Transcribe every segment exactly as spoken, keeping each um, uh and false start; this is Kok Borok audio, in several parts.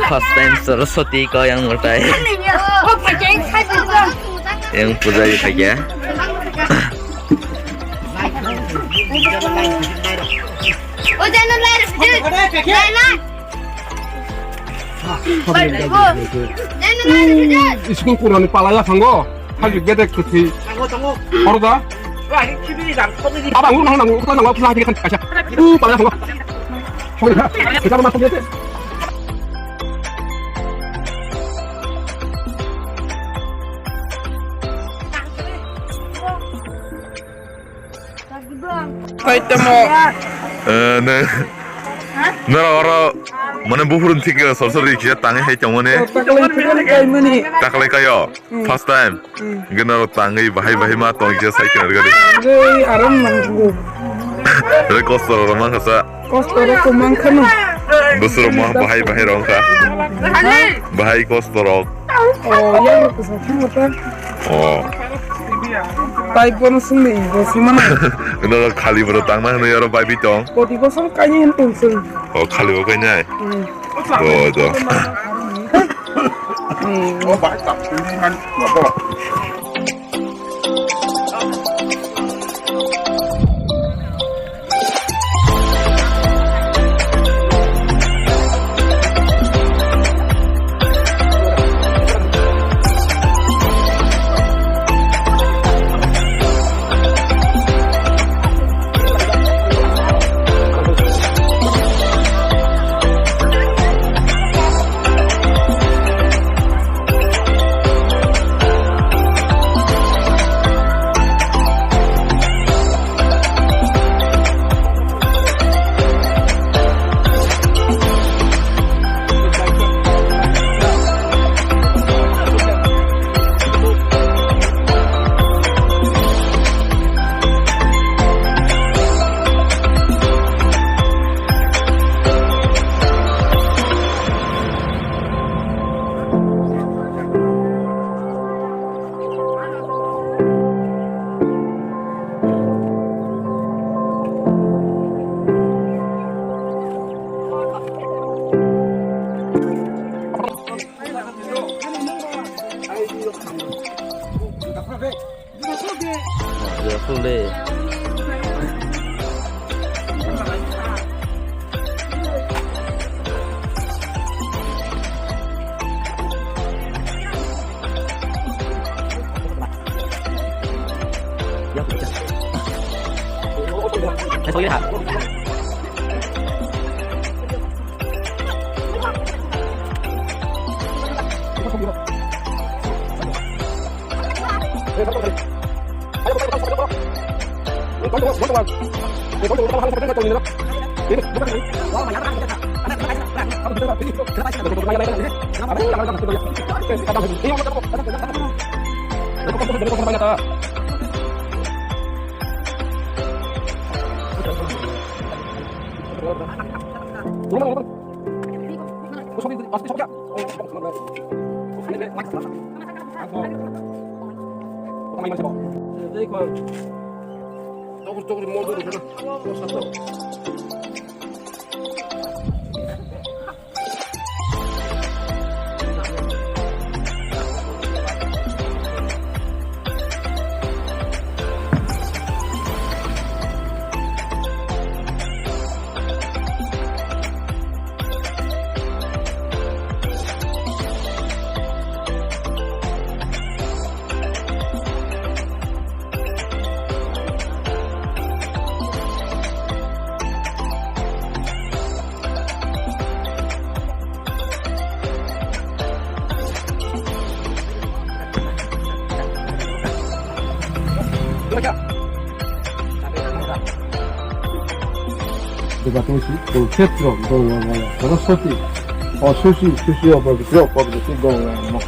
First time Saraswati ko yang mutai. Yang puja di kaya. School kurani palaya thango. Hagi bedek kuthi. Orda. Aba ngur nang nang ngur nang ngur nang ngur nang ngur. U palaya thango. Sorry ha. Kita rumah sendiri. Kaitamo. Eh, ne. Nara oro, mane buphurun thik, eh, sor sor ri kisa tangi hai tongmani. Taklai kayo, first time. Hingke naro tangwi bahai bahai ma tong kisa sai kena gari. Goi aram nanggo. Re kosto ro mang kasa. Kosto ro ko mang khano. Dusro ma bahai bahai rong kha. Bahai kosto rok. Oh, ya ko sa thang ta. Oh. Pai pon sung ni bo si mana. Ino khali bro tang na hino yaro bai bi tong. Poti bosor kani hen tong sung. Oh, khali bo kai nai. Hmm. Oh, do. Hmm. Oh, bai tak sung man. Debatosi, Kuruksetra, Gongmaya, Saraswati, o Susi, Susi, o Pabitro, Pabitro, Gongmaya, Namo.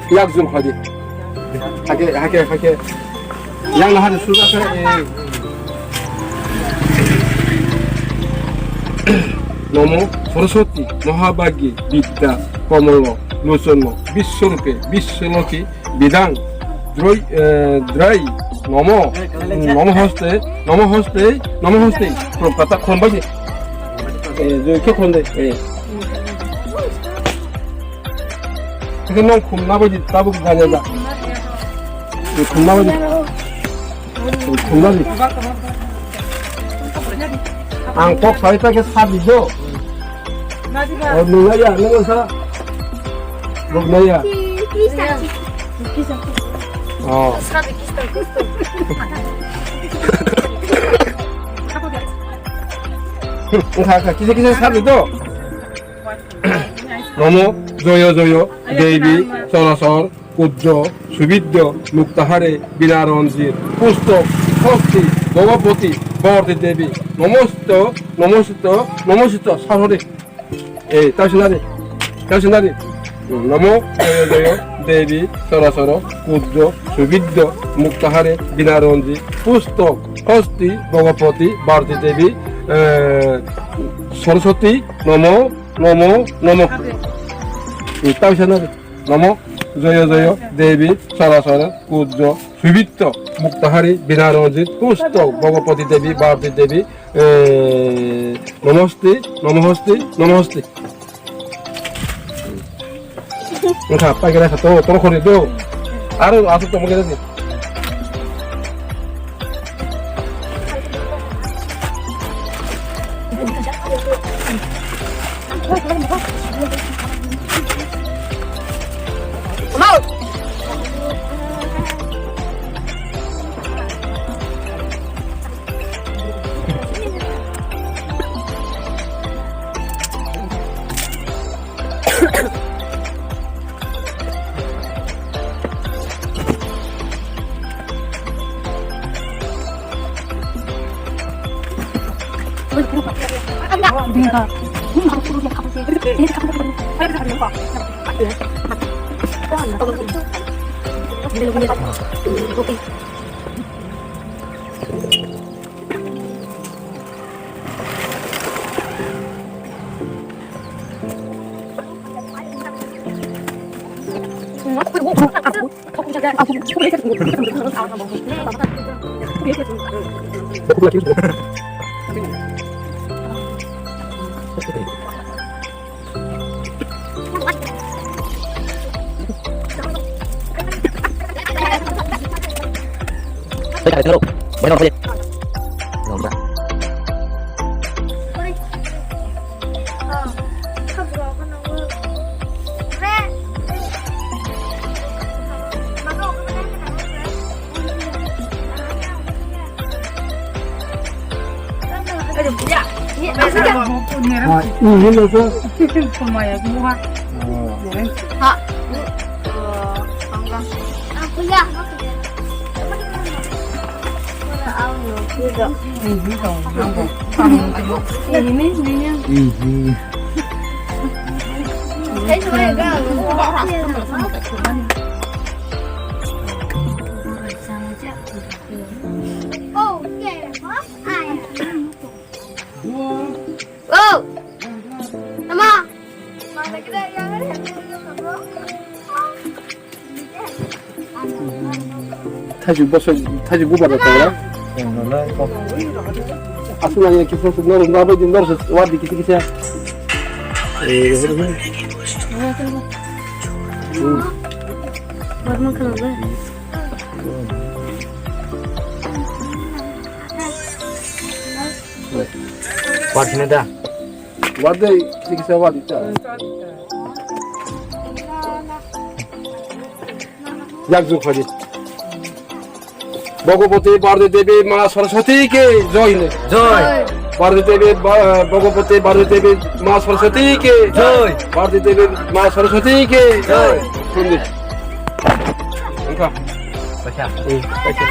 Yak jur khadi. Hake, hake, hake. Yang na hadi suga kare. Nomo Saraswati Mahabhagye Vidya Komolo Lochono Biswarupe Biswalokhi Bidang Droi, eh, Drai Nomo, Nomo Hoste, Nomo Hoste, Nomo Hoste. Kata khon bai. Eh, joi khe khon de. Eh. Khe nong khumna bai di, tabuk ganya da. Eh, khumna bai di. Ang kok sai ta khe sa di do. O nung ya, nung sa. Bok na ya. Oh. Kha, kha, kisa, kisa sa di do. Nomo joyo joyo Devi Sorasor Kudjo Subiddo Muktahare Bina Ranjit Pustok Hosti Bhagavati Bharati Devi Nomosto Nomosto Nomosto Saraswati. Eh, tasinari, tasinari. Nomo joyo joyo Devi Sorasor Kudjo Subiddo Muktahare Bina Ranjit Pustok Hosti Bhagavati Bharati Devi, eh, Saraswati Nomo Nomo, nomo. Tausa nari. Nomo, joyo, joyo, Devi, Sarasara, Kudjo, Subitto, Muktahari, Bina Ranjit, Pusto, Bhagavati Devi, Bharati Devi, eh, Nomosti, Nomohosti, Nomohosti. Wngkha, paikhe naikha, to, toro khori do. Aro aswk tongma khe nadi. Oh, yeah. Oh! Tama! Thaijwk bosoi, thaijwk bubar da tongo. Aswk nang ya kisa suk norok na bai din norok wadi kisa kisa. Barman khana le. Wadi na da. Wadi kisa kisa wadi ta. Yak ju khadi. Bhagavati Bharati Devi Ma Saraswati ki joy ne. Joy. Bharati Devi Ba-, Bhagavati Bharati Devi Ma Saraswati ki joy. Bharati Devi Ma Saraswati ki joy. Sundi. Engka. Baca. Eh, baca.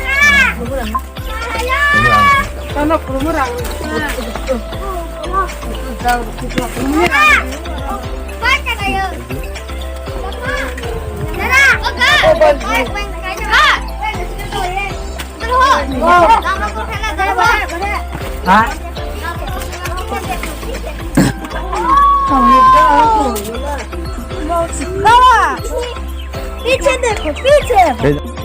Ha? पीछे देखो, पीछे।